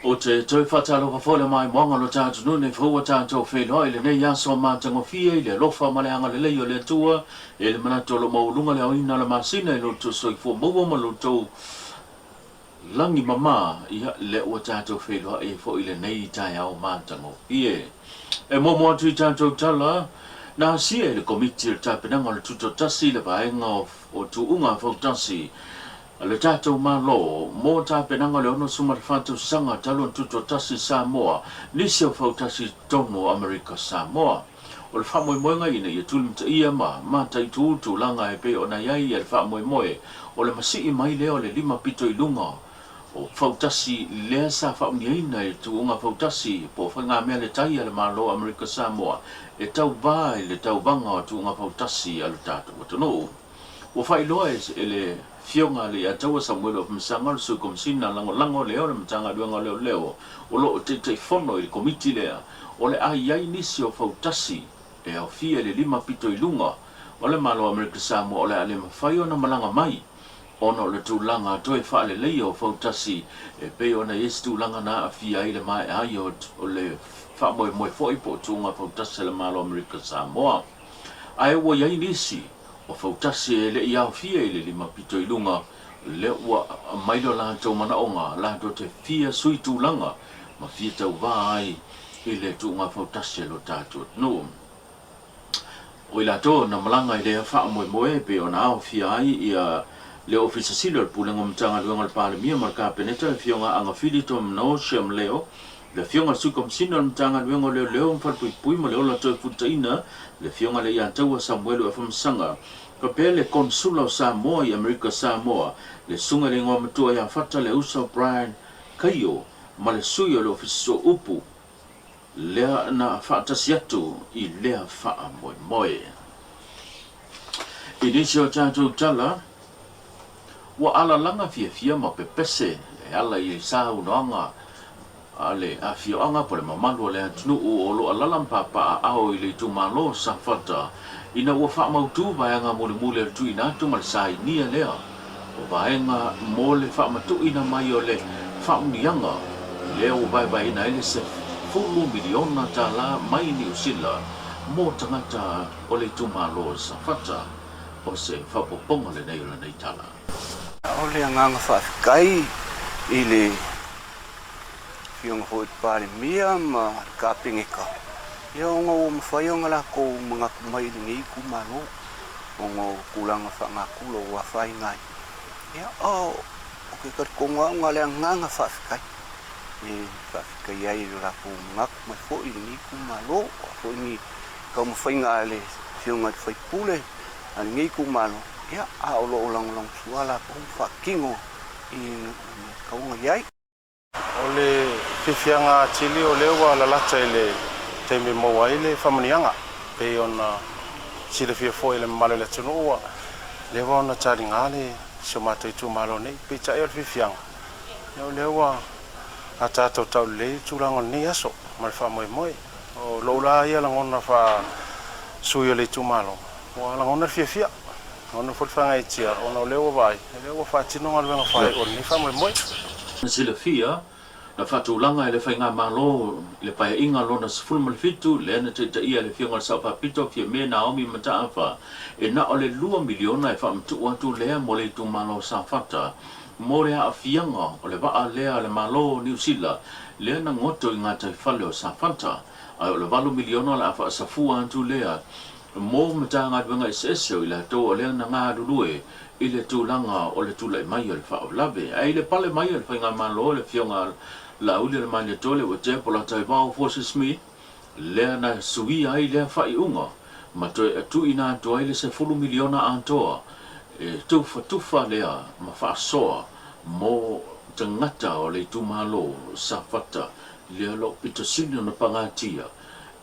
Ou te toe faatalofa foi le maimoaga o lo tatou nuu nei fou ua tatou feiloai i lenei aso matagofie i le alofa ma le agalelei o le Atua e le manatu o lo o maualuga le aoina o le masina i lo outou soifua maua ma lo outou lagi mama, ia lea ua tatou feiloai ai foi i lenei taeao matagofie. E muamua atu i tatou tala, na asia e le Komiti o le Tapenaga o le Tutoatasi le vaega o Tuuga Fautasi a le tatou Malo mo tapenaga o le 64 tausaga talu ona tutoatasi Samoa, nisi o fautasi i totonu o Amerika Samoa. O le faamoemoega ina ia tulimataia ma mataitu tulaga e pei ona i ai le faamoemoe o le masii mai lea o le lima pito i luga o fautasi lea sa faauniaina i le tuuga fautasi po o faigamea le tai a le Malo o Amerika Samoa e tauva i le tauvaga o tuuga fautasi a lo tatou atunuu. Ua faailoa e le Afioga a Leiataua Samuelu Afamasaga o le Sui Komesina Lagolago lea o le Matagaluega o Leoleo o lo o Taitaifono i le Komiti lea, o le a i ai nisi o fautasi e aofia i le lima pito i luga o le Malo o Amerika Samoa o le a le mafai ona malaga mai ona o le tulaga toe faaleleia o fautasi e pei ona i ai se tulaga na aafia ai le maea ai o le faamoemoe foi po o tuuga fautasi a le Malo o Amerika Samoa. Ae ua i ai nisi o fautasi e le i aofia i le lima pito i luga, lea ua aumai lo latou manaoga latou te fia sui tulaga ma fia tauvā ai i le tuuga fautasi a lo tatou atunuu. O i latou na malaga i lea faamoemoe e pei ona aofia ai ia le Ofisa Sili o le Pulega o Matagaluega a le Palemia ma le Kapeneta, le Afioga Agafili Tomano Shamleo, le Afioga i le Sui Komesina o le Matagaluega o Leoleo ma Falepuipui ma le Ola Toefuataina, le Afioga Leiataua Samuelu Afamasaga, faapea le Konesula o Samoa i Amerika Samoa, le Susuga i le Igoamatua ia Fata Leausa Brian Kaio ma le Sui o le Ofisa Sooupu lea na faatasi atu i lea faamoemoe. I nisi o tatou tala, Ua alalaga fiafia ma pepese e ala i saunoaga a le afioaga po o le mamalu o le atunuu o lo o alala ma papaaao i le itumalo o Safata ina ua faamautu vaega mulimuli o le tuuina atu ma le sainia lea o vaega mo le faamatuuina mai o le faamuniaga lea ua vaevaeina ai le $10 miliona mai Niu Sila mo tagata o le itumalo o Safata. O se faaopoopoga lenei o lenei tala. O le agaga faafetai i le Afioga foi i le Palemia ma le Kapeneta, ia ona ua mafai ona latou manatu mai i lenei itumalo ona o tulaga faanatura ua afaina ai. Ia, ou te talitonu lava ona o le agaga faafetai e faafetai ai i lo latou manatu mai foi i lenei itumalo, o a foi ni taumafaiga a le Afioga i le sui usufono a lenei itumalo, ia, a o lo o lagolagosua latou ma faatino i mea e tatau ona i ai. O le fiafiaga atili o lea ua lalata i le taimi e maua ai le faamanuiaga. E pei ona silafia foi e le mamalu o le atunuu ua leva ona taliga le si o matou itumalo nei. Peitai o le fiafiaga, o lea ua ataata taulelei le tulaga o lenei aso ma le faamoemoe. O lou la ia lagona faa-sui o le itumalo, ua lagona le fiafia, lagona foi le faagaeetia ona o lea ua vaai, o lea ua faatino galuega faaiu o lenei faamoemoe. Na silafia, na faatulaga e le Faigamalo i le Paeaiga lona 17, lea na taitaia e le Afioga i le Sao Faapito Fiame Naomi Mataafa, e na o le $2 miliona e faamatuu atu lea mo le itumalo o Safata mo le aafiaga o le vaa lea a le Malo o Niu Sila lea na goto i gataifale o Safata, ae o le $8 miliona o le a faasafua atu lea mo Matagaluega eseese o i latou o lea na galulue i le tulaga o le tulai mai o le faalavelave. Ae i le pale mai o le Faigamalo le Afioga Laaulialemalietoa Leuatea Polataivao Fosi Smith, lea na suia ai lea faaiuga ma toe tuuina atu ai le $10 miliona atoa e tufatufa lea ma faasoa mo tagata o le itumalo Safata lea o lo o pito sili ona pagatia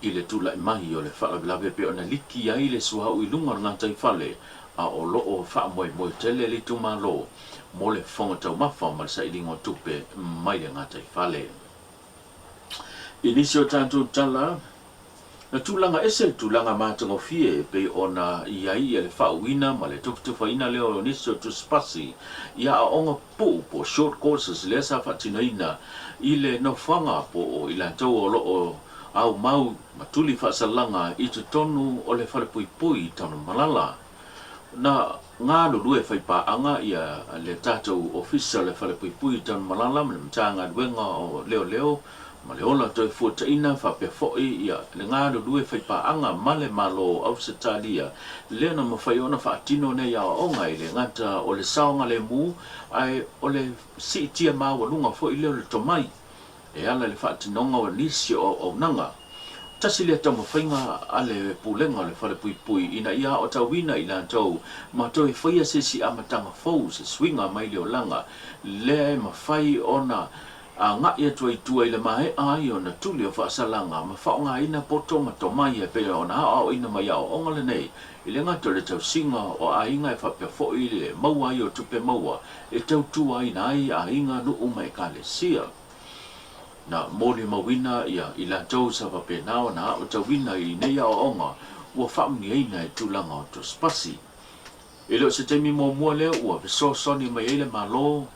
i le tulai mai o le faalavelave e pei ona liki ai le suauu i luga o le gataifale a o lo o faamoemoe tele le itumalo mo le fofoga taumafa ma le sailiga o tupe mai le gataifale. I nisi o tatou tala, Na tulaga ese le tulaga matagofie e pei ona i ai ia le faauuina ma le tufatufaina lea o nisi o tusipasi i aoaoga pupuu po o short courses lea sa faatinoina i le nofoaga po o i latou o lo o aumau ma tuli faasalaga i totonu o le falepuipui i Tanumalala. Na galulue faipaaga ia le tatou Ofisa o le Falepuipui i Tanumalala ma le Matagaluega o Leoleo ma le ola toefuataina faapea foi ia le galulue faipaaga ma le Malo o Ausetalia lea na mafai ona faatino nei aoaoga e le gata o le saogalemu ae o le siitia maualuga foi lea o le tomai e ala i le faatinoga o nisi o auaunaga. Tasi lea taumafaiga a le Pulega o le Falepuipui ina ia aotauina i latou ma toe faia se isi amataga fou, se suiga mai le olaga lea e mafai ona agai atu ai i tua i le maea ai ona tuli o faasalaga ma faaaogaina poto ma tomai e pei ona aoaoina mai aoaoga lenei i le gata o le tausiga o aiga e faapea foi le maua ai o tupe maua e tautuaina ai aiga, nuu ma ekalesia. Na molimauina ia i latou sa faapena ona aotauina i nei aoaoga ua faamanuiaina i tulaga o tusipasi. E le o se taimi muamua lea ua fesoasoani mai ai le Malo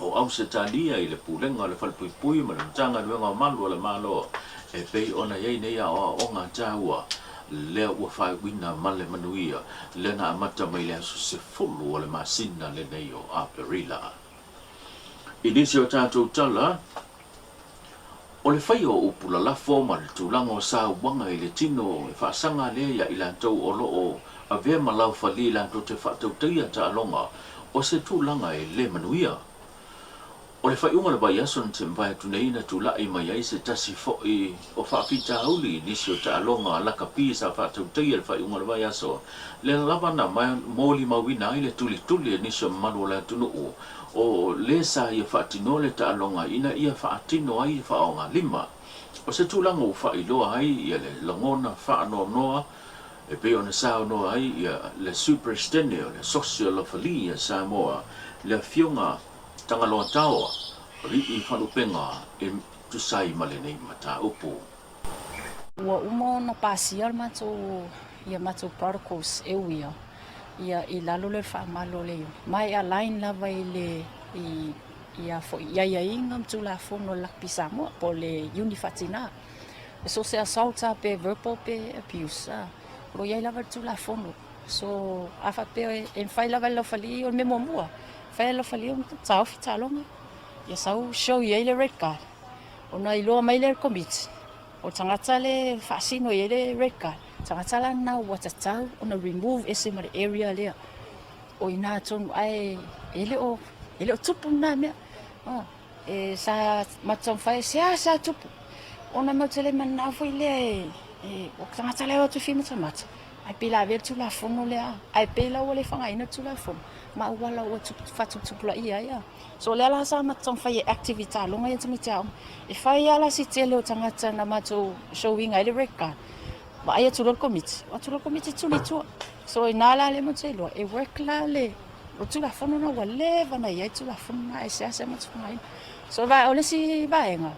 o Ausetalia i le Pulega o le Falepuipui ma le Matagaluega o Malu a le Malo e pei ona i ai nei aoaoga taua lea ua faaiuina ma le manuia lea na amata mai i le aso 10 o le masina lenei o Aperila. I nisi o tatou tala, o le faia o upu lalafo ma le tulaga o sauaga i le tino e faasaga lea ia i latou o lo o avea ma laufali latou te faatautaia taaloga o se tulaga e le manuia. O le faaiuga o le vaiaso na te mavae atu nei na tulai mai ai se tasi foi o faafitauli i nisi o taaloga lakapi sa faatautaia i le faaiuga o le vaiaso lea lava na molimauina ai le tulituli e nisi o mamalu o le atunuu o le sa ia faatinoa le taaloga ina ia faatino ai faaaogalima. O se tulaga ua faailoa ai ia le lagona faanoanoa e pei ona saunoa ai ia le Sui Peresetene o le Asosi o Laufali a Samoa, le Afioga Tagaloa Taoa, Alii Faalupega e tusa ai ma lenei mataupu. Ua uma ona pasia le matou ia matou protocols e uia ia i lalo lea o le faamalu o le ma e align lava i le i ia foi i aiaiga ma Tulafono a le Lakapi Samoa po o le Iuni Faatina. E so o se assault lava pe verbal pe abuse o lo o i ai lava le Tulafono. So a faapea e mafai lava e le laufali o le mea muamua, fai e le laufali ona taofi taaloga ia sau show i ai le red card. Ona iloa mai lea e le Komiti, o le tagata le faasino i ai le red card, o le tagata la lena ua tatau ona remove ese ma le area lea. O i ina tonu, ae e le o, e le o tupu lena mea. E sa matou taumafai e seasea tupu, ona matou te le mananao foi lea e, e, o le tagata la e o atu e fia matamata, ae pei o le a avea le Tulafono lea, ae pei la ua le faaaogaina le Tulafono ma auala ua faatuputupulaia ai. So o lea la sa matou taumafai e active i taaloga ia tamaiti aoga. E fai lava la si tele o tagata na matou show ina ai le red card. Vaai atu loa le komiti, o atu loa le komiti tuli i tua. So ina la lea matou te iloa e work la le o Tulafono na ua leva ona i ai Tulafono na ae seasea matou faaaogaina. So o le isi vaega,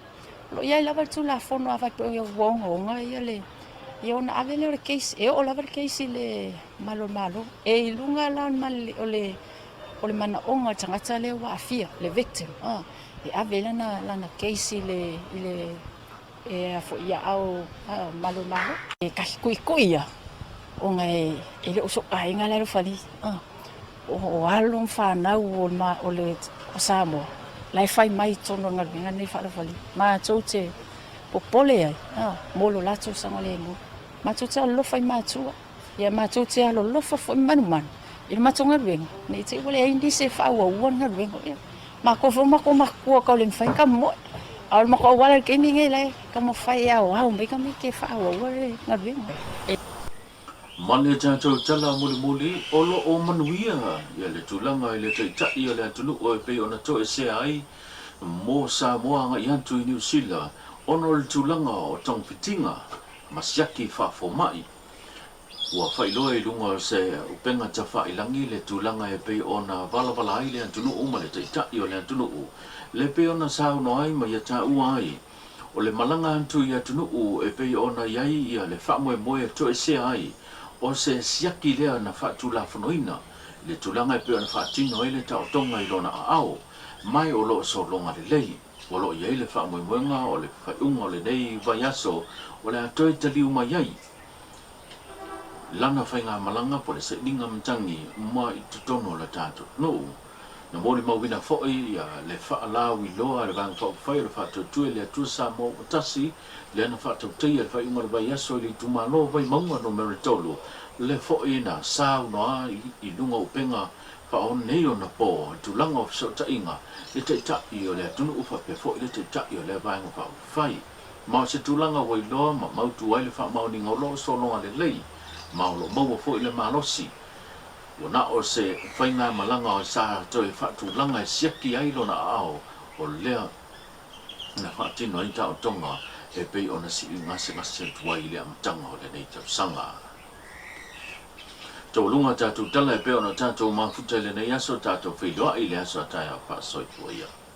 o lo o i ai lava le Tulafono a faapea ua ogaoga ia le ia ona ave lea o le case, e oo lava le case i le malu o le Malo. E i luga la o le o le manaoga o le tagata lea ua aafia, le victim, e ave ai lana, lana case i le, i le, e a foi, i aao malu o le Malo. E kahi kuʻikuʻi ia, ona e, e le o soʻu aiga la e alofa alii, o alo ma fanau o le, o le, o Samoa, la e fai mai i totonu o le galuega lenei faa-alofa alii. Matou te popole ai, mo lo latou saogalemu. Matou te alolofa i matua. Ia matou te alolofa foi ma manumanu i le matou galuega, ne i te i ua leai nisi e faaauaua le galuega. Ia, matou foi o matou matutua tau le mafai ona tamomoe, a o le matou auala i le taimi lenei la e taumafai e aoao mai tamaiti e faaauaua le galuega. Ma le tatou tala mulimuli, o lo o manuia ia le tulaga i le Taitai o le atunuu e pei ona toesea ai mo Samoa agai atu i Niu Sila ona o le tulaga o togafitiga ma siaki faafomai. Ua faailoa i luga o se upega tafailangi le tulaga e pei ona valavala ai le atunuu ma le Taitai o le atunuu, le pei ona saunoa ai ma ia taua ai. O le malaga atu i atunuu e pei ona i ai ia le faamoemoe e toesea ai, o se siaki lea na faatulafonoina i le tulaga e pei ona faatino ai le taotoga i lona aao, ma o lo o sologa lelei. O lo o i ai le faamoemoega o le faaiuga o lenei vaiaso o le a toe taliu mai ai lana faigamalaga po o le sailiga matagi mai totonu o le tatou atunuu. Na molimauina foi le faalauiloa a le Vaega Faaupufai o le Faatuatua i le Atua Samoa ua Tasi, lea na faatautaia i le faaiuga o le vaiaso i le itumalo o Vaimauga Numera 3, lea foi na saunoa i luga o upega faaoneionapo i tulaga o fesootaiga le Taitai o le atunuu faapea foi le Taitai o lea Vaega Faaupufai. Ma o se tulaga ua iloa ma mautu ai le faamaoniga o lo o sologa lelei ma o lo o maua foi le malosi. Ua na o se faigamalaga sa toe faatulaga e siaki ai lona aao o lea na faatino ai taotoga e pei ona sii gasegase atu ai i le amataga o lenei tausaga. Taualuga tatou tala e pei ona tatou mafuta i lenei aso, tatou feiloai i le aso a taeao faasoifua ia.